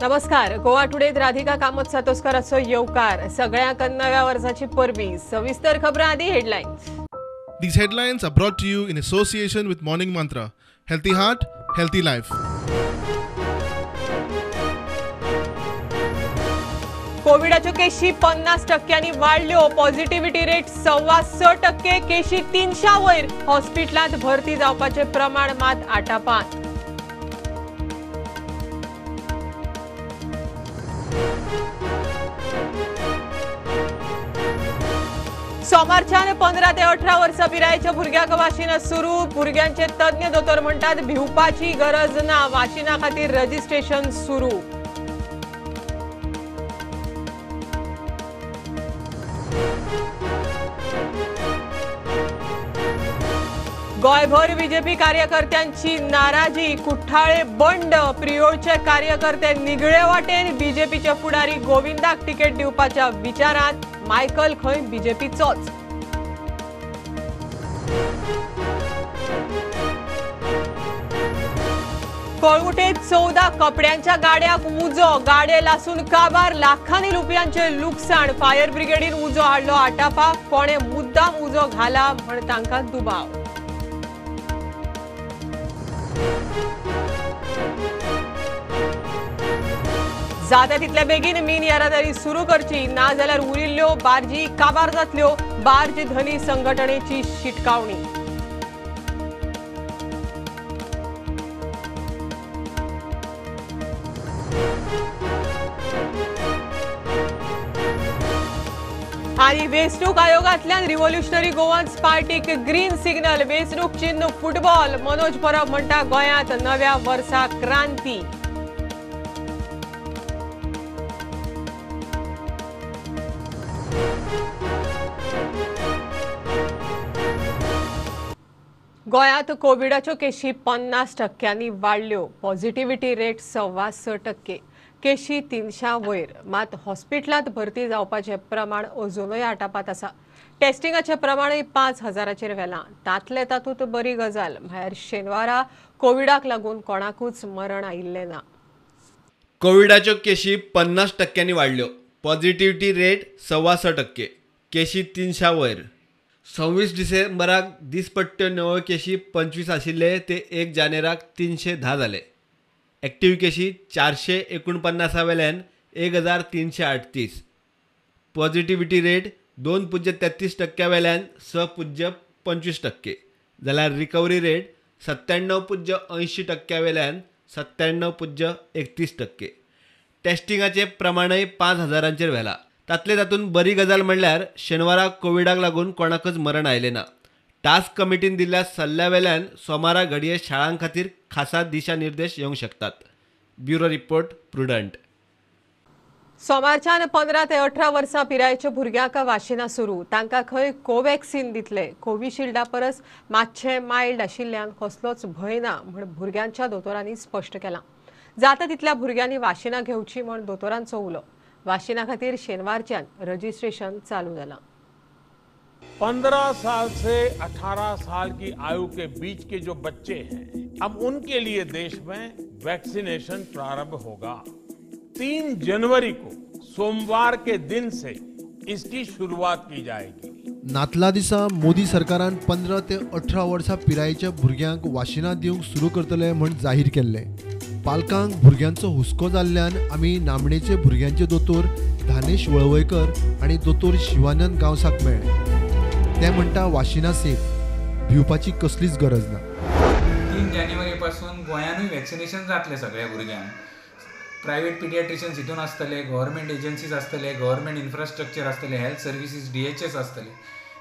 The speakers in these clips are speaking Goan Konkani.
नमस्कार, गोवा टुडेत राधिका कामत सातोस्कराचो येवकार. सगळ्यांक नव्या वर्साची परबी. सविस्तर खबरां आदी headlines. These headlines are brought to you in association with Morning Mantra. Healthy heart, healthy life. कोविडाच्यो केशी 50% वाडल्यो. पॉझिटिव्हिटी रेट 6.25%, केशी 300 वयर. हॉस्पिटलांत भरती जावपाचें प्रमाण मात आटापांत. सोमारच्यान 15 ते 18 वर्सां पिरायेच्या भुरग्यांक वाशिनां सुरू. भुरग्यांचे तज्ञ दोतोर म्हणटात भिवपाची गरज ना, वाशिना खातीर रजिस्ट्रेशन सुरू. गोंयभर बीजेपी कार्यकर्त्यांची नाराजी. कुठ्ठाळे बंड. प्रियोळचे कार्यकर्ते निगळे वाटेन. बीजेपीचे फुडारी गोविंदाक तिकेट दिवपाच्या विचारांत. मायकल खंय बीजेपीचोच. कळंगुटेत 14 कपड्यांच्या गाड्याक उजो. गाडे लासून काबार. लाखांनी रुपयांचे लुकसाण. फायर ब्रिगेडीन उजो हाडलो आटापाक. कोणे मुद्दाम उजो घाला म्हण तांकां दुबाव. जाता तितल्या बेगीन मीन येरादारी सुरू करची, ना जाल्यार उरिल्ल्यो बार्जी काबार जातल्यो. बार्ज धनी संघटनेची शिटकावणी. आनी वेंचणूक आयोगांतल्यान रिव्होल्युशनरी गोवन्स पार्टीक ग्रीन सिग्नल. वेंचणूक चिन्ह फुटबॉल. मनोज परब म्हणटा गोंयांत नव्या वर्सा क्रांती. गोंयांत कोविडाच्यो केशी 50% वाडल्यो. पॉझिटिव्हिटी रेट 6.25%, केशी 300 वयर. मात हॉस्पिटलांत भरती जावपाचें प्रमाण अजुनूय आटापांत आसा. टेस्टिंगाचें प्रमाणूय 5000चेर व्हेलां. तांतले तातूंत बरी गजाल म्हळ्यार शेनवारा कोविडाक लागून कोणाकूच मरण आयिल्लें ना. कोविडाच्यो केशी 50% वाडल्यो. पॉझिटिव्हिटी रेट 6.25%, केशी 300 वयर. 26 डिसेंबराक दिसपट्ट्यो नव्यो केशी 25 आशिल्ले ते 1 जानेराक 310 जाले. एक्टिव्ह केशी 449 वेल्यान 1338. पॉझिटिव्हिटी रेट 2.33% वेल्यान 6.25%, जाल्यार रिकवरी रेट 97.80% वेल्यान 97.31%. टेस्टिंगाचें प्रमाणय 5000चेर व्हेलां. तातले तातूंत बरी गजाल म्हणल्यार शेनवारा कोविडाक लागून कोणाकच मरण आयलें ना. टास्क कमिटीन दिल्ल्या सल्ल्या वेल्यान सोमारा घडये शाळां खातीर खासा दिशानिर्देश येवंक शकतात. Bureau report, Prudent. सोमारच्यान 15 ते 18 वर्सां पिरायेच्या भुरग्यांक वाशिनां सुरू. तांकां खंय कोवॅक्सिन दितले. कोविशिल्डा परस मातशें मायल्ड आशिल्ल्यान कसलोच भंय ना म्हण भुरग्यांच्या दोतोरांनी स्पश्ट केलां. जाता तितल्या भुरग्यांनी वाशिनां घेवची म्हण दोतोरांचो उलो. वाशिना खातीर शेनवारच्यान रजिस्ट्रेशन चालू जालां. 15 साल से 18 साल की आयु के बीच के जो बच्चे हैं, अब उनके लिए देश में वैक्सीनेशन प्रारंभ होगा. 3 जनवरी को सोमवार के दिन से इसकी शुरुआत की जाएगी. नातला दिसा मोदी सरकारान 15 ते 18 वर्सां पिरायेच्या भुरग्यांक वाशिनां दिवंक सुरू करतले म्हण जाहीर केल्लें. पालकांक भुरग्यांचो हुस्को जाल्ल्यान आमी नामणेचे भुरग्यांचे दोतोर धानेश वळवयकर आनी दोतोर शिवानंद गांवसाक मेळ्ळे. ते म्हणटा वाशिनां सेफ, भिवपाची कसलीच गरज ना. 3 जानेवारी पासून गोंयानूय वॅक्सिनेशन जातलें सगळ्या भुरग्यांक. प्रायव्हेट पिडियाट्रिशियन्स हितून आसतले, गव्हर्मेंट एजन्सीज आसतले, गव्हर्मेंट इन्फ्रास्ट्रक्चर आसतले, हेल्थ सर्विसीस DHS आसतले.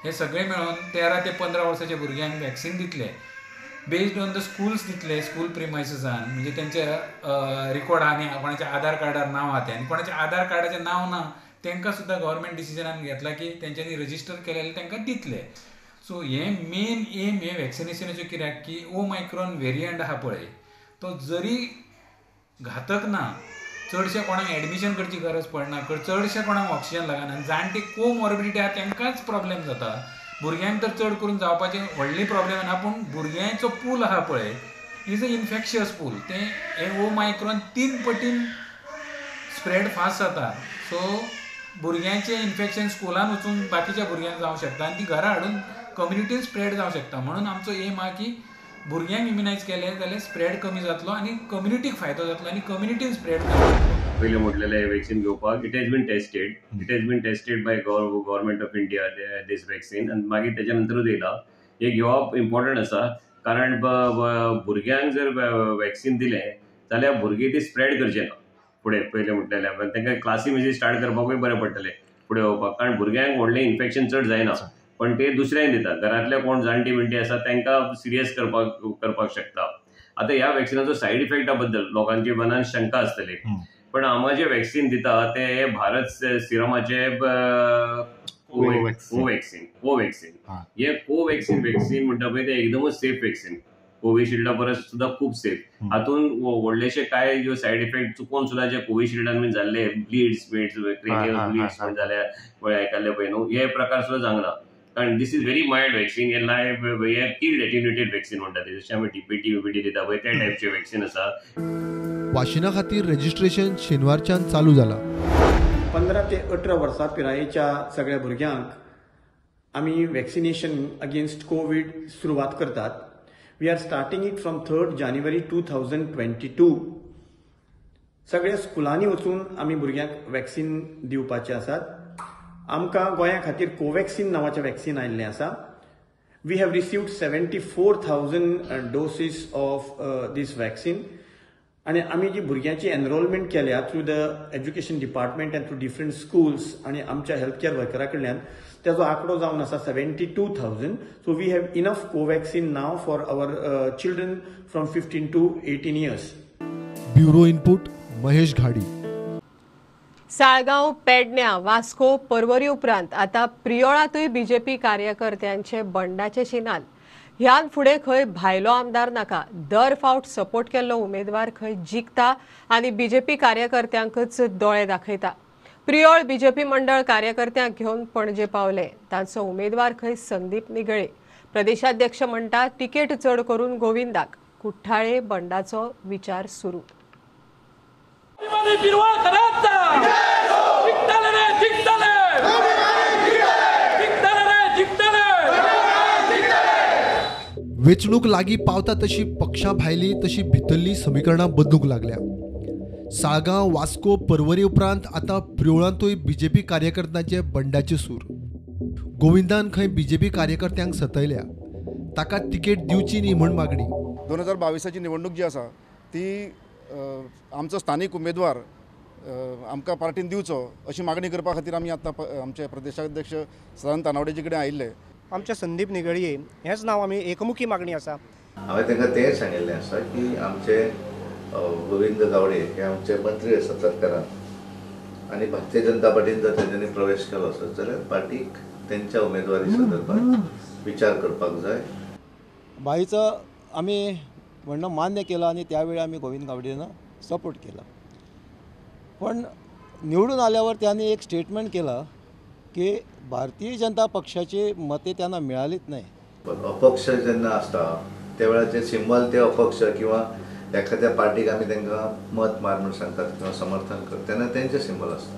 हे सगळे मेळून 13 ते 15 वर्साच्या भुरग्यांक वॅक्सिन दितले. बेस्ड ऑन the schools दितले, स्कूल प्रिमायसिसान, म्हणजे तेंचे रिकॉर्ड आहा आनी कोणाच्या आधार कार्डार नांव आहा तें, आनी कोणाच्या आधार कार्डाचें नांव ना तांकां सुद्दां गव्हर्मेंट डिसिजनान घेतला की तेंच्यांनी रजिस्टर केलेले तांकां दितले. सो हें मेन एम हें वॅक्सिनेशनाचें कित्याक की ओमायक्रॉन वेरियंट आहा पळय तो जरी घातक ना, चडशे कोणाक एडमिशन करची गरज पडना, चडशे कोणाक ऑक्सिजन लागना, आनी जाणटे कोमॉर्बिडिटी आहा तांकांच प्रॉब्लेम जाता. भुरग्यांक तर चड करून जावपाचें व्हडली प्रॉब्लेम ना, पूण भुरग्यांचो पूल आहा पळय is a infectious पूल. तें हे ओमायक्रॉन 3 पटीन स्प्रेड फास्ट जाता. सो भुरग्यांचें इन्फेक्शन स्कुलान वचून बाकीच्या भुरग्यांक जावंक शकता आनी ती घरा हाडून कम्युनिटीन स्प्रेड जावंक शकता. म्हणून आमचो एम आहा की भुरग्यांक इम्युनायज केलें जाल्यार स्प्रेड कमी जातलो आनी कम्युनिटीक फायदो जातलो आनी कम्युनिटीन स्प्रेड कमी जातलो. पयलें म्हटलेलें वॅक्सिन घेवपाक it has been tested, it has been tested by government of India this vaccine आनी मागीर तेच्या नंतरूच येयला. हें घेवप इम्पॉर्टंट आसा कारण भुरग्यांक जर वॅक्सिन दिलें जाल्यार भुरगीं ती स्प्रेड करचें ना फुडें. पयलें म्हटलेलें तांकां क्लासी म्हणजे स्टार्ट करपाकूय बरें पडटलें फुडें वचपाक, कारण भुरग्यांक व्हडलें इन्फेक्शन चड जायना पण ते दुसऱ्यांक दिता. घरांतले कोण जाणटी बिणटी आसा तांकां सिरियस करपाक शकता. आतां ह्या वॅक्सिनाचो सायड इफेक्टा बद्दल लोकांची मनान शंका आसतली, पण आमकां जे वॅक्सिन दिता ते भारत सिरमाचे कोवॅक्सिन कोवॅक्सिन हे कोवॅक्सिन वॅक्सिन म्हणटा पळय ते एकदमच सेफ वॅक्सिन, कोविशिल्डा परस सुद्दां खूब सेफ. हातून व्हडलेशे काय ज्यो सायड इफेक्ट चुकोन सुद्दां जे कोविशिल्डान बीन जाल्ले ब्लिड्स बिड्स क्रेनियल ब्लिड्स बीन जाल्या पळय आयकल्ले पळय न्हू, हे प्रकार सुद्दां जावंक ना. कारण this is very mild vaccine. हे लायव्ह हे किल्ड एटेन्युएटेड वॅक्सिन म्हणटा ते, जशें आमी डीपीटी बीपीटी दिता पळय त्या टायपचे वॅक्सिन आसा. वाशिना खातीर रजिस्ट्रेशन शेनवारच्यान चालू जाला. 15 ते 18 वर्सां पिरायेच्या सगळ्या भुरग्यांक आमी वॅक्सिनेशन अगेन्स्ट कोवीड सुरवात करतात. We are starting it from 3 January 2022. सगळ्या स्कुलांनी वचून आमी भुरग्यांक वॅक्सिन दिवपाचे आसात. आमकां गोंया खातीर कोवॅक्सिन नांवाचें वॅक्सिन आयिल्लें आसा. We have received 74,000 doses of this vaccine. आनी आमी जी भुरग्यांची एनरोलमेंट केल्या through the education department and through different schools आनी आमच्या हेल्थ केअर वर्करा कडल्यान त्याचो आंकडो जावन आसा 72,000. So we have enough Covaxin now for our children from 15 to 18 years. Bureau input Mahesh Ghadi. Saligao, पेडण्या, वास्को, परवरी उपरांत आतां प्रियोळांतूय बीजेपी कार्यकर्त्यांचे बंडाचे शिनाल. ह्यान फुडें खंय भायलो आमदार नाका, दर फावट सपोर्ट केल्लो उमेदवार खंय जिखता आनी बीजेपी कार्यकर्त्यांकच दोळे दाखयता. प्रियोळ बीजेपी मंडळ कार्यकर्त्यांक घेवन पणजे पावले. तांचो उमेदवार खंय संदीप निगळे. प्रदेशाध्यक्ष म्हणटा तिकेट चड करून गोविंदाक. कुठ्ठाळे बंडाचो विचार सुरू. वेंचणूक लागीं पावता तशी पक्षा भायली तशी भितरली समीकरणां बदलूंक लागल्या. साळगांव, वास्को, परवरी उपरांत आतां प्रियोळांतूय बीजेपी कार्यकर्त्यांचे बंडाचे सूर. गोविंदान खंय बीजेपी कार्यकर्त्यांक सतयल्या, ताका तिकेट दिवची न्ही म्हूण मागणी. 2022ची निवडणूक जी आसा ती आमचो स्थानीक उमेदवार आमकां पार्टीन दिवचो अशी मागणी करपा खातीर आमी आतां आमचे प्रदेशाध्यक्ष सदानंद तानावडेचे कडेन आयिल्ले. आमच्या संदीप निगळये हेंच नांव आमी एकमुखी मागणी आसा. हांवें तांकां तेंच सांगिल्लें आसा की आमचे गोविंद गावडे हे आमचे मंत्री आसात सरकारान आनी भारतीय जनता पार्टीन जर तेंच्यांनी प्रवेश केलो आसत जाल्यार पार्टीक तेंच्या उमेदवारी संदर्भात विचार करपाक जाय. बाईचं आमी म्हणणं मान्य केलं आणि त्यावेळी आम्ही गोविंद गावडेंना सपोर्ट केला. पण निवडून आल्यावर त्यांनी एक स्टेटमेंट केलं की भारतीय जनता पक्षाचे मते त्यांना मिळालीच नाही. अपक्ष जेन्ना आसता त्या वेळार सिंबल ते अपक्ष किंवा एखाद्या पार्टीक आमी तांकां मत मार म्हूण सांगतात किंवा समर्थन करतात तेन्ना तेंचें सिंबल आसता.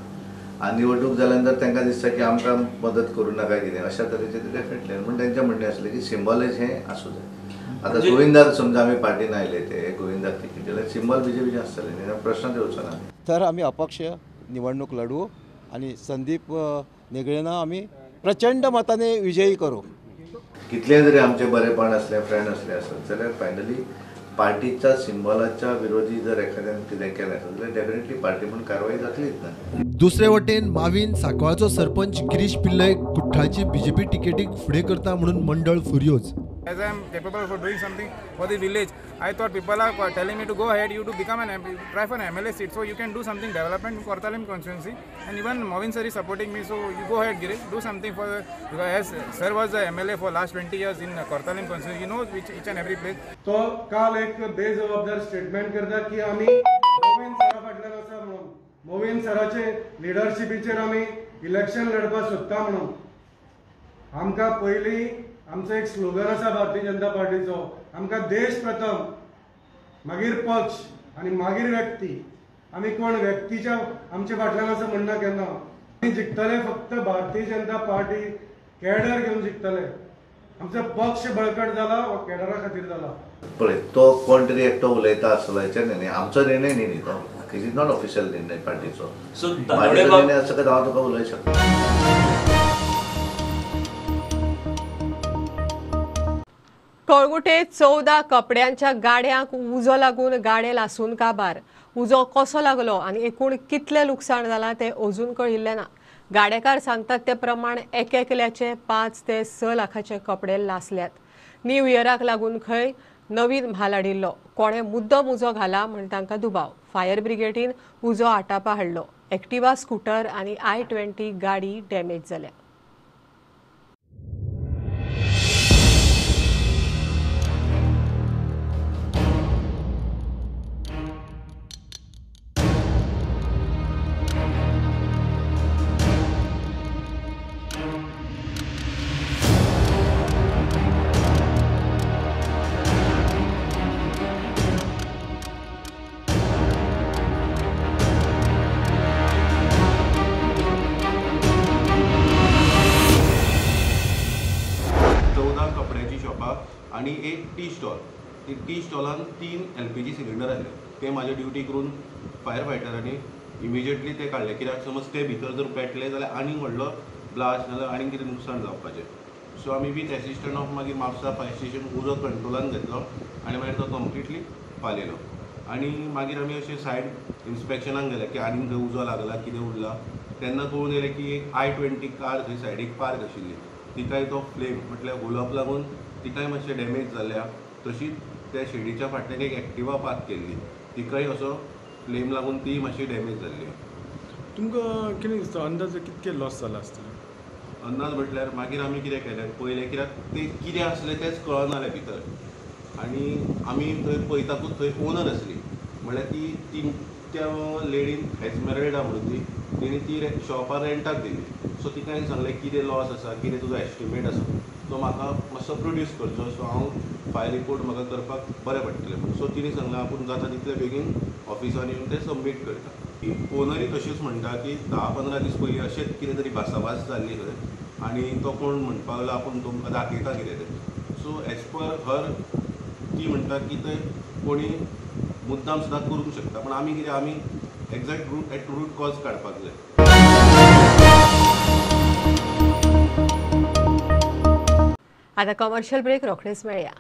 आनी निवडणूक जाल्या नंतर तांकां दिसता की आमकां मदत करूं नाका कितें अशा तरेचें ते डेफिनेटली म्हूण तेंचें म्हणणें आसलें की सिंबलच हें आसूं जाय. आतां गोविंदाक समजा आमी पार्टीन आयले ते गोविंदाक तिकीट जाल्यार सिंबल बीजेपीचें आसतलें, प्रश्नच येवचो ना. तर आमी अपक्ष निवडणूक लढवू आणि संदीप निगळेंना आमी प्रचंड मताने विजयी करू. कितलें जरी आमचें बरेपण आसलें फ्रेंड आसलें आसत जाल्यार फायनली पार्टीच्या सिंबलाच्या विरोधी जर एखाद्यान कितें केलें आसत जाल्यार डेफिनेटली पार्टी म्हूण कारवाई जातलीच ना. दुसरे वटेन मावीन सांकवाळचो सरपंच गिरीश पिल्लय कुठ्ठाळची बीजेपी तिकेटीक फुडें करता म्हणून मंडळ फुर्योज. As I am capable for doing something for the village, I thought people are telling me to go ahead, you to become an MP, try for an MLA seat, so you can do something development in Cortalim constituency. And even Movin sir is supporting me, so you go ahead, Girish, do something for, because as sir was the MLA for last 20 years in Cortalim constituency, he knows which each and every place. तो काल एक बेजबाबदार स्टेटमेंट करता की आमी मोविन सरा फाटल्यान आसा म्हणून, मोविन सराचे लिडरशिपीचेर आमी इलेक्शन लढपाक सोदता म्हणून. आमकां पयलीं आमचो एक स्लोगन आसा भारतीय जनता पार्टीचो, आमकां देश प्रथम, मागीर पक्ष आनी मागीर व्यक्ती. आमी कोण व्यक्तीच्या आमच्या फाटल्यान आसा म्हणना केन्ना. आमी जिखतले फक्त भारतीय जनता पार्टी कॅडर घेवन जिखतले. आमचो पक्ष बळकट जाला हो कॅडरा खातीर जाला. पळय तो कोण तरी एकटो उलयता आसलो हेचेर न्ही, आमचो निर्णय न्ही न्ही तो, it is not official निर्णय पार्टीचो. पार्टीचो निर्णय आसा काय हांव तुका उलय शकता. कळंगुटे 14 कपड्यांच्या गाड्यांक उजो लागून गाडे लासून काबार. उजो कसो लागलो आनी एकूण कितलें लुकसाण जालां तें अजून कळिल्लें ना. गाडेकार सांगतात ते प्रमाण एक एकल्याचे 5 ते 6 लाखाचे कपडे लासल्यात. न्यू इयराक लागून खंय नवीन म्हाल हाडिल्लो, कोणें मुद्दम उजो घाला म्हण तांकां दुबाव. फायर ब्रिगेडीन उजो आटापा हाडलो. एक्टिवा स्कूटर आनी i20 गाडी डॅमेज जाल्या. आनी एक टी स्टॉल, ती टी स्टॉलान 3 LPG cylinder आसले, ते म्हाजे ड्युटी करून फायर फायटरांनी इमिजिएटली ते काडले. कित्याक समज ते भितर जर पेटले जाल्यार आनीक व्हडलो ब्लास्ट नाजाल्यार आनीक कितें नुकसाण जावपाचें. सो आमी वीथ एसिस्टंट ऑफ मागीर म्हापसा फायर स्टेशन उजो कंट्रोलान घेतलो आनी मागीर तो कंप्लिटली पालयलो. आनी मागीर आमी अशे सायड इन्स्पेक्शनाक गेले की आनीक खंय उजो लागला कितें उरला, तेन्ना कळून येयलें की एक i20 car थंय सायडीक पार्क आशिल्ली, तिकाय तो फ्लेम म्हटल्यार हुलप लागून तिकाय मातशें डॅमेज जाल्या. तशीच त्या शेडीच्या फाटल्यान एक एक्टिवा पार्क केल्ली, तिकाय असो फ्लेम लागून ती मातशी डॅमेज जाल्ली. तुमकां कितें दिसता अंदाज कितके लॉस जाला आसतले? अंदाज म्हटल्यार मागीर आमी कितें केलें पयलें, कित्याक तें कितें आसलें तेंच कळनालें भितर, आनी आमी थंय पळयताकूच थंय ओनर आसली, म्हळ्यार ती त्या लेडीन एजमेरल्डा म्हणून ती तेणी ती शॉपार रेंटाक दिली. सो तिका हांवें सांगलें कितें लॉस आसा, कितें तुजो एस्टिमेट आसा तो म्हाका मातसो प्रोड्यूस करचो, सो हांव फायल रिपोर्ट म्हाका करपाक बरें पडटलें म्हणून. सो तिणें सांगलें आपूण जाता तितले बेगीन ऑफिसान येवन तें सबमीट करता. ओनरय तशीच म्हणटा की 10-15 दीस पयलीं अशेंच कितें तरी भासाभास जाल्ली खंय, आनी तो कोण म्हणपाक लागलो आपूण तुमकां दाखयता कितें तें. सो एज पर हर ती म्हणटा की ते कोणी मुद्दाम सुद्दां करूंक शकता, पण आमी कितें आमी एक्झॅक्ट एट रूट कॉज काडपाक जाय. आता कमर्शियल ब्रेक, रोखडेच मेळया.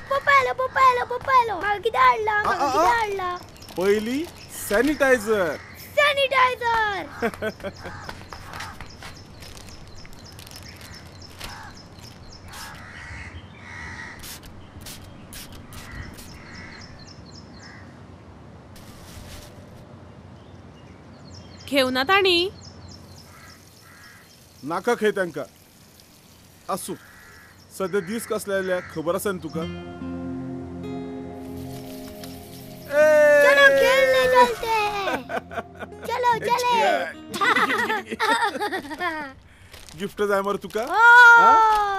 पप्पा पप्पा पप्पा म्हाका कितें हाडला, म्हाका कितें हाडला? पयली सॅनिटायझर. सॅनिटायझर घेवना ताणी नाका खंय तांकां. आसूं, सद्या दीस कसले आयल्या खबर आसा न्ही तुका? चलो खेळने चलते हैं, चलो चले. गिफ्ट जाय मरे तुका?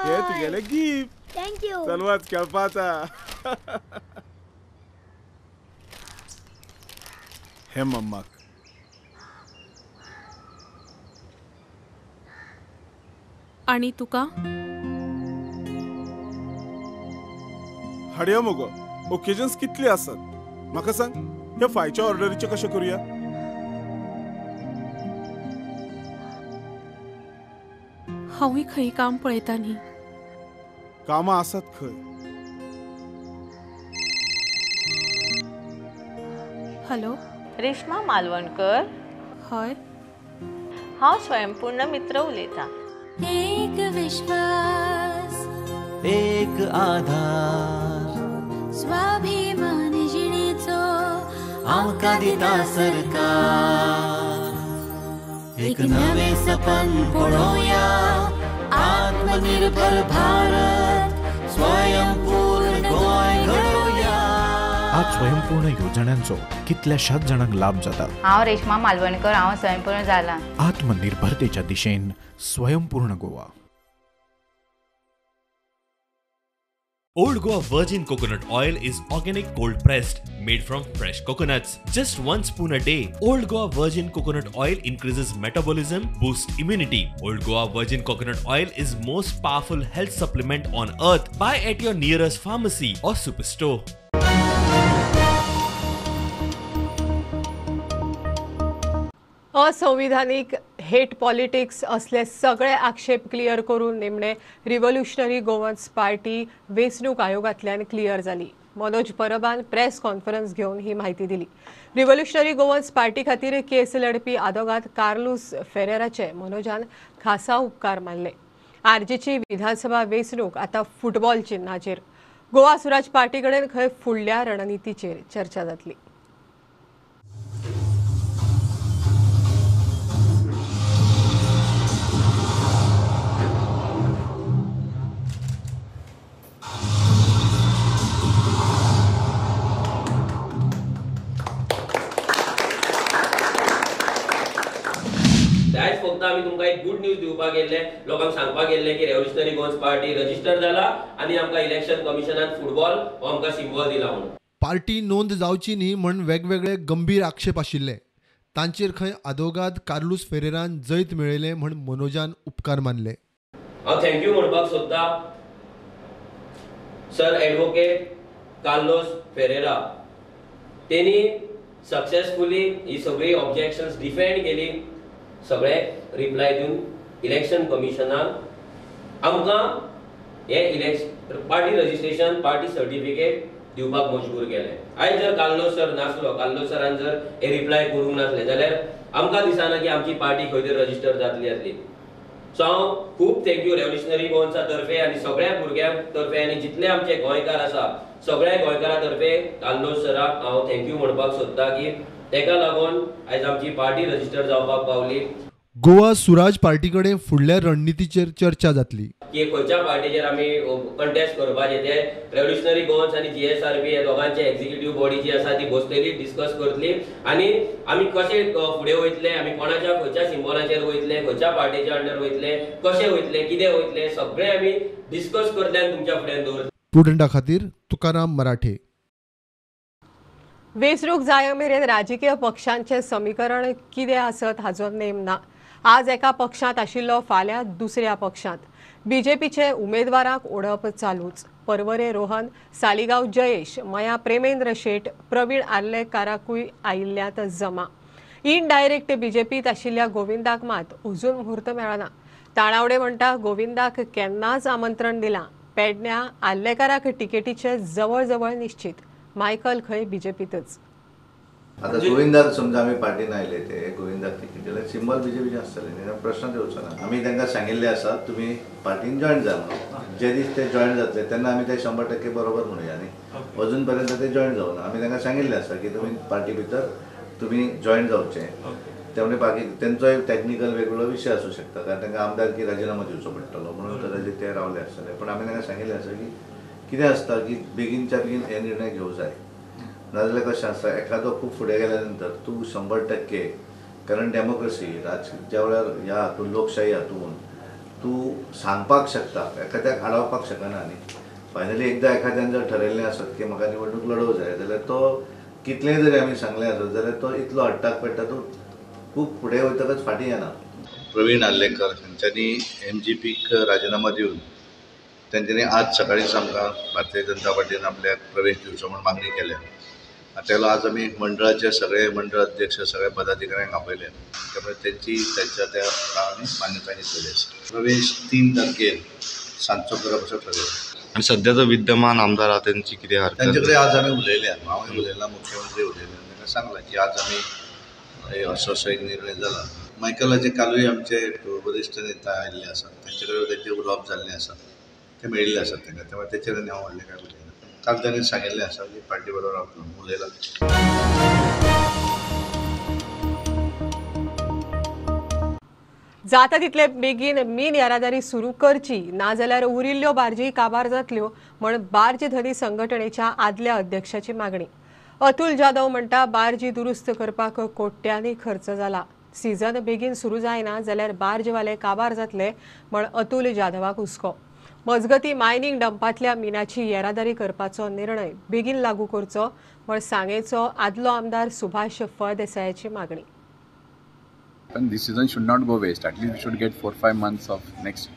हे तुगेलें गिफ्ट. Thank you. चल वच खेळपा आतां. हे मम्माक आनी तुका हाडया मगो. ओकेजन्स कितले आसात म्हाका सांग. ह्या फायच्या ऑर्डरीचें कशें करुया? हांवूय खंय काम पळयता न्ही. कामां आसात खंय. हॅलो, रेश्मा मालवणकर. हय, हांव स्वयंपूर्ण मित्र उलयतां. एक विश्वास, एक आधार, स्वाभिमान जिणेचो आमकां दिता सरकार. एक नवें सपन पळोवया, आत्मनिर्भर भारत, स्वयंपूर्ण गोंय घडोवया. आज स्वयंपूर्ण योजनांचो कितल्याशाच जाणांक लाभ जाता. हांव रेश्मा मालवणकर, हांव स्वयंपूर्ण जाला. आत्मनिर्भरतेच्या दिशेन स्वयंपूर्ण Goa. Old Goa Virgin Coconut Oil is organic cold pressed, made from fresh coconuts. Just 1 spoon a day. Old Goa Virgin Coconut Oil increases metabolism, boosts immunity. Old Goa Virgin Coconut Oil is most powerful health supplement on earth. Buy at your nearest pharmacy or superstore. असंविधानिक हेट पॉलिटिक्स असले सगळे आक्षेप क्लियर करून निमणे रिव्होल्युशनरी गोवन्स पार्टी वेंचणूक आयोगांतल्यान क्लियर जाली. मनोज परबान प्रेस कॉन्फरन्स घेवन ही म्हायती दिली. रिव्होल्युशनरी गोवन्स पार्टी खातीर केस लढपी आदोगाद कार्लूस फेरेराचे मनोजान खासा उपकार मानले. आरजीची विधानसभा वेंचणूक आतां फुटबॉल चिन्हाचेर. गोवा स्वराज पार्टी कडेन खंय फुडल्या रणनितीचेर चर्चा जातली. आयज फक्त आमी तुमकां एक गुड न्यूज दिवपाक गेल्ले, लोकांक सांगपाक गेल्ले की रेव्होल्युशनरी गोवन्स पार्टी रजिस्टर जाला आनी आमकां इलेक्शन कमिशनान फुटबॉल हो आमकां सिम्बॉल दिला म्हणून. पार्टी नोंद जावची न्ही म्हण वेगवेगळे गंभीर आक्षेप आशिल्ले. तांचेर खंय आदोगाद कार्लूस फेरेरान जैत मेळयलें म्हण मनोजान उपकार मानले. हांव thank you म्हणपाक सोदता सर एडवोकेट कार्लोस फेरेरा. तेणी सक्सेसफुली ही सगळी ऑब्जेक्शन्स डिफेंड केली. सगळे रिप्लाय दिवन इलेक्शन कमिशनाक आमकां हे election party registration party certificate दिवपाक मजबूर केलें. आयज जर कार्लोस सर नासलो, कार्लोस सरान जर हे रिप्लाय करूंक नासले जाल्यार आमकां दिसना की आमची पार्टी खंय तरी रजिस्टर जातली आसली. सो हांव खूब thank you revolutionary गोवन्सा तर्फे आनी सगळ्या भुरग्यां तर्फे आनी जितले आमचे गोंयकार आसा सगळ्या गोंयकारां तर्फे कार्लोस सराक हांव thank you म्हणपाक सोदता की तेका लागून आयज आमची पार्टी रजिस्टर जावपाक पावली. गोवा सुराज पार्टी कडेन फुडल्या रणनितीचेर चर्चा जातली. की खंयच्या पार्टीचेर आमी कंटेस्ट करपाचे ते रेव्होल्युशनरी गोवन्स आनी GSRP हे दोगांचे एक्झिक्युटीव बॉडी जी आसा ती बसतली, डिस्कस करतली आनी आमी कशे फुडें वयतले, आमी कोणाच्या खंयच्या सिम्बॉलाचेर वयतले, खंयच्या पार्टीच्या अंडर वयतले, कशे वयतले, कितें वयतले, सगळें आमी डिस्कस करतले आनी तुमच्या फुड्यान दवरतले. प्रुडंटा खातीर तुकाराम मराठे. वेंचणूक जाय मेरेन राजकीय पक्षांचें समीकरण कितें आसत हाचो नेम ना. आज एका पक्षांत आशिल्लो फाल्यां दुसऱ्या पक्षांत. बीजेपीचे उमेदवारांक ओडप चालूच. पर्वरे रोहन, सालिगांव जयेश, मया प्रेमेंद्र शेट, प्रवीण आर्लेकाराकूय आयिल्ल्यांत जमा. इनडायरेक्ट बीजेपीत आशिल्ल्या गोविंदाक मात अजून म्हूर्त मेळना. ताणावडे म्हणटा गोविंदाक केन्नाच आमंत्रण दिलां. पेडण्या आर्लेकाराक तिकेटीचे जवळ जवळ निश्चित. मायकल खंय बीजेपीतच. आता गोविंदाक समजा आमी पार्टीन आयले ते गोविंदाक तिकीट जाल्यार सिंबल बीजेपीचें आसतलें, प्रश्नच येवचो ना. आमी तांकां सांगिल्लें आसा तुमी पार्टीन जॉयन जा म्हणून. जे दीस ते जॉयन जातले तेन्ना आमी ते 100% बरोबर म्हणुया न्ही. अजून पर्यंत ते जॉयन जावना. आमी तांकां सांगिल्लें आसा की तुमी पार्टी भितर तुमी जॉयन जावचे. त्यामुळे बाकी तेंचो एक टॅक्निकल वेगळो विशय आसूं शकता, कारण तांकां आमदारकी राजिनामो दिवचो पडटलो म्हणून कदाचित ते रावले आसतले. पण आमी तांकां सांगिल्लें आसा की कितें आसता की बेगीनच्या बेगीन हे निर्णय घेवंक जाय. नाजाल्यार कशें आसता एखादो खूब फुडें गेल्या नंतर तूं 100% कारण डेमोक्रेसी ज्या वेळार ह्या हातून लोकशाही हातून तूं सांगपाक शकता, एखाद्याक आडावपाक शकना न्ही. फायनली एकदां एखाद्यान जर ठरयल्लें आसत की म्हाका निवडणूक लडोवंक जाय जाल्यार तो कितलेंय जरी आमी सांगलें आसत जाल्यार तो इतलो हट्टाक पडटा, तो खूब फुडें वयतकच फाटीं येना. प्रवीण आर्लेकर हांच्यांनी MGPक राजिनामो दिवन तेंच्यांनी आज सकाळींच आमकां भारतीय जनता पार्टीन आपल्याक प्रवेश दिवचो म्हूण मागणी केल्या. तेला आज आमी मंडळाचे सगळे मंडळ अध्यक्ष सगळ्या पदाधिकाऱ्यांक आपयले, त्यामुळे तेंची त्यांच्या त्या आमी मान्यताय घेतलेली आसा. प्रवेश 3 तारखेर सांजचो करप असो ठरयला. आनी सद्या जो विद्यमान आमदार आहा तेंची कितें हरकत? तेंचे कडेन आज आमी उलयले, हांव उलयला, मुख्यमंत्री उलयले, तांकां सांगलां की आज आमी असो असो एक निर्णय जाला. मायकलाचे कालूय आमचे वरिश्ठ नेता आयिल्ले आसात, तेंचे कडेन तेंचें उलोवप जाल्लें आसा, ते मेळिल्ले आसात तांकां, त्यामुळे तेचेर आनी हांव व्हडलें काय उलयना. काल तांणी सांगिल्लें आसा की पार्टी बरोबर हांव उलयला. जाता तितले बेगीन मीन येरादारी सुरू करची, नाजाल्यार उरिल्ल्यो बार्जी काबार जातल्यो म्हण बार्ज धनी संघटनेच्या आदल्या अध्यक्षाची मागणी. अतुल जाधव म्हणटा बार्जी दुरुस्त करपाक कोट्यांनी खर्च जाला. सीझन बेगीन सुरू जायना जाल्यार बार्जवाले काबार जातले म्हण अतुल जाधवाक हुस्को. मजगती मायनिंग डंपांतल्या मिनाची येरादारी करपाचो निर्णय बेगीन लागू करचो म्हण सांगेचो आदलो आमदार सुभाष फळदेसायाची मागणी. पण this season should not go waste. At least we should get 4-5 months of next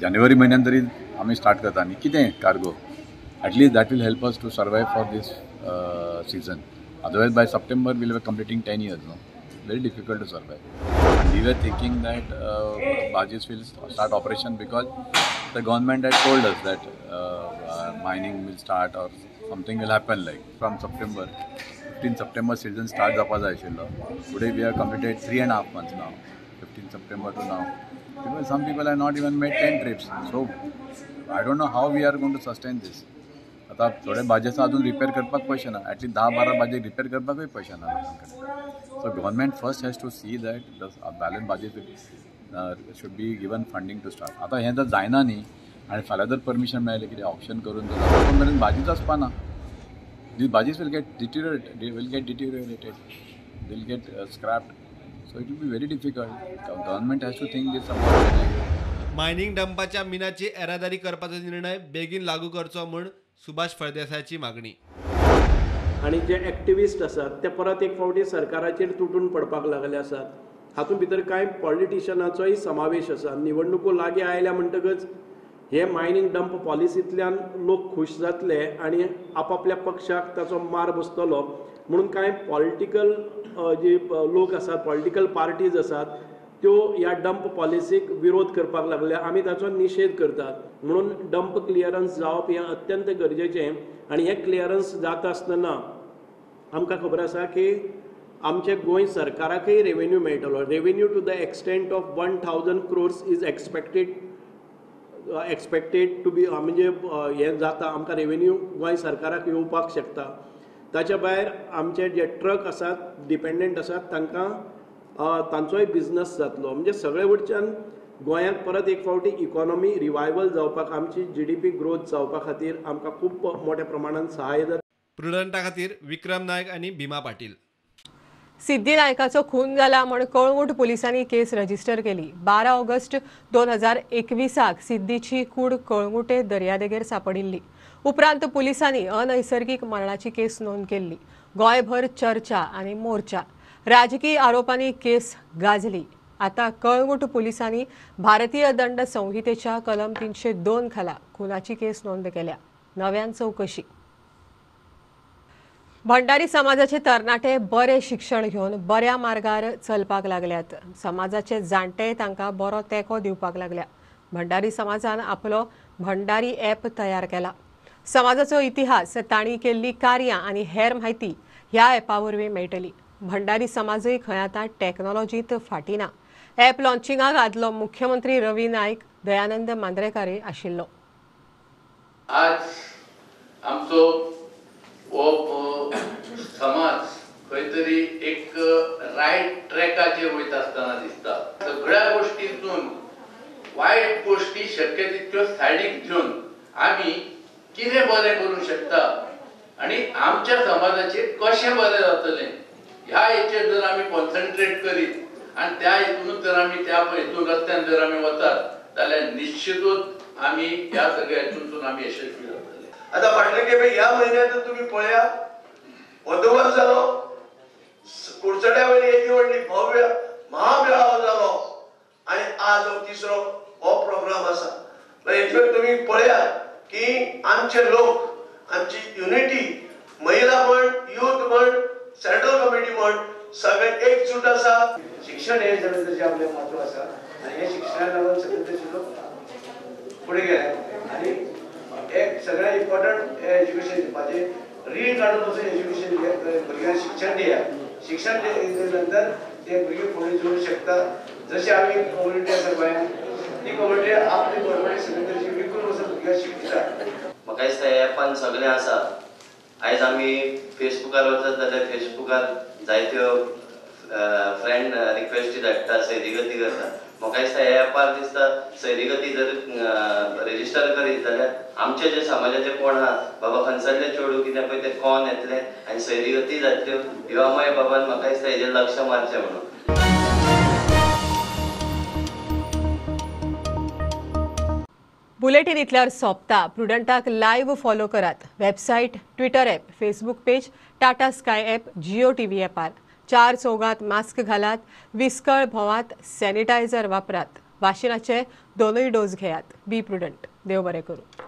जानेवारी म्हयन्यान तरी आमी स्टार्ट करता आनी कितें cargo, at least that will help us to survive for this season. Otherwise by September will be completing 10 years no, very difficult to survive. We were thinking that barges will start operation because the government had told us that mining will start or something will happen like from September, 15 September season start जावपा जाय आशिल्लो. Today we have completed 3.5 months now, 15 September to now. Because some people have not even made 10 trips. So I don't know how we are going to sustain this. आता थोडे बाजेस अजून रिपेर करपाक पयशे ना, एटलीस्ट 10-12 बाजे रिपेर करपाकूय पयशे ना लोकां कडेन. So government first has to see that the balance barges should be given funding to start. आतां हें जर जायना न्ही आनी फाल्यां जर परमिशन मेळ्ळें कितें ऑप्शन करून तो मेरेन बाजीच आसपा ना. These barges will get deteriorated, they will get scrapped. So it will be very difficult. Government has to think this about. Mining डंपाच्या मिनाची येरादारी करपाचो निर्णय बेगीन लागू करचो म्हूण सुभाष फळदेसायाची मागणी. आनी जे एक्टिविस्ट आसात ते परत एक फावटी सरकाराचेर तुटून पडपाक लागले आसात. हातूंत भितर कांय पॉलिटिशनाचोय समावेश आसा. निवडणुको लागीं आयल्या म्हणटकच हे मायनींग डंप पॉलिसींतल्यान लोक खूश जातले आनी आपापल्या पक्षाक ताचो मार बसतलो म्हणून कांय पॉलिटिकल जे लोक आसात, पॉलिटिकल पार्टीज आसात, त्यो ह्या डंप पॉलिसीक विरोध करपाक लागल्या. आमी ताचो निशेध करतात. म्हणून डंप क्लियरन्स जावप हें अत्यंत गरजेचें आनी हें क्लियरन्स जाता आसतना आमकां खबर आसा की आमचे गोंय सरकाराकय रेवेन्यू मेळटलो. Revenue to the extent of 1000 crores is expected to be, म्हणजे हें जाता आमकां रेवेन्यू गोंय सरकाराक येवपाक शकता. ताच्या भायर आमचे जे ट्रक आसात, डिपेंडंट आसात, तांकां तांचोय बिजनस जातलो. म्हणजे सगळे वटच्यान गोंयांत परत एक फावटी इकॉनॉमी रिवायवल जावपाक, आमची GDP growth जावपा खातीर आमकां खूब मोठ्या प्रमाणान सहाय्य जाता. प्रुडंटा खातीर विक्रम नायक आनी भीमा पाटील. सिद्धी नायकाचो खून जाला म्हण कळंगूट पुलिसांनी केस रजिस्टर केली. 12 ऑगस्ट 2021 सिद्धीची कूड कळंगूटे दर्यादेगेर सापडिल्ली. उपरांत पुलिसांनी अनैसर्गिक मरणाची केस नोंद केल्ली. गोंयभर चर्चा आनी मोर्चा, राजकीय आरोपांनी केस गाजली. आता कळंगूट पुलिसांनी भारतीय दंड संहितेच्या कलम 302 खाला खुनाची केस नोंद केल्या. नव्यान चौकशी. भंडारी समाजाचे तरणाटे बरे शिक्षण घेवन बऱ्या मार्गार चलपाक लागल्यात. समाजाचे जाणटे तांकां बरो तेंको दिवपाक लागल्या. भंडारी समाजान आपलो भंडारी ॲप तयार केला. समाजाचो इतिहास, तांणी केल्ली कार्यां आनी हेर म्हायती ह्या ॲपा वरवीं मेळटली. भंडारी समाजूय खंय आतां टॅक्नॉलॉजींत फाटीं ना. ॲप लॉन्चिंगाक आदलो मुख्यमंत्री रवी नायक, दयानंद मांद्रेकार आशिल्लो. आज आमचो हो समाज खंय तरी एक रायट ट्रॅकाचेर वयता आसतना दिसता. सगळ्या गोष्टींतून वायट गोष्टी शक्य तितक्यो सायडीक घेवन आमी कितें बरें करूंक शकता आनी आमच्या समाजाचेर कशें बरें जातलें ह्या हेचेर जर आमी कॉन्सन्ट्रेट करीत आनी त्या हितूनच जर आमी त्या हितून रस्त्यान जर आमी वतात जाल्यार निश्चितूच आमी ह्या सगळ्या हितूनसून आमी यशस्वी जातले. आता फाटले खेपे ह्या म्हयन्यांत तुमी पळया, बंदोबस्त जालो, कुडचड्या वयली येदी व्हडली भव्य महामेळावो जालो आनी आज हो तिसरो हो प्रोग्राम आसा. हेचेर तुमी पळयात की आमचे लोक, आमची युनिटी, महिला म्हण, युथ म्हण, सेंट्रल कमिटी म्हण, सगळे एकजूट आसा. शिक्षण हे सगळें आपलें म्हत्व आसा आनी हे शिक्षणाक लागून सगळे तशे लोक फुडें गेले आनी एक सगळ्यात इम्पॉर्टंट एज्युकेशन दिवपाचें, रीण काडून पसून एज्युकेशन भुरग्यांक शिक्षण दिया. शिक्षण दिले नंतर ते भुरगे फुडें जोडूंक शकता. जशें आमी कम्युनिटी आसा गोंयांत, ती कम्युनिटी आपली बरोबर सगळे तरेची विकून वचून भुरग्यांक शिकयता. म्हाका दिसता ह्या एपान सगळें आसा. आयज आमी फेसबुकार वचत जाल्यार फेसबुकार जायत्यो फ्रेंड रिक्वेस्टी धाडटा, सैरीगती करता. म्हाका दिसता ह्या एपार दिसता सैरीगती जर रजिस्टर करीत जाल्यार आमचे जे समाजाचे कोण आहा बाबा खंयसरले चेडूं कितें पळय ते कोण येतले आनी सैरीगती जातल्यो. युवामय बाबान म्हाका दिसता हेजेर लक्ष मारचें म्हणून. बुलेटीन इतल्यार सोंपता. प्रुडंटाक लायव्ह फॉलो करात. Website, Twitter app, Facebook page, Tata Sky app, Jio TV ॲपार. 4 चौगात मास्क घालात, विस्कळ भोवात, सॅनिटायझर वापरात, वाशिनाचे 2 डोस घेयात. Be prudent. देव बरें करूं.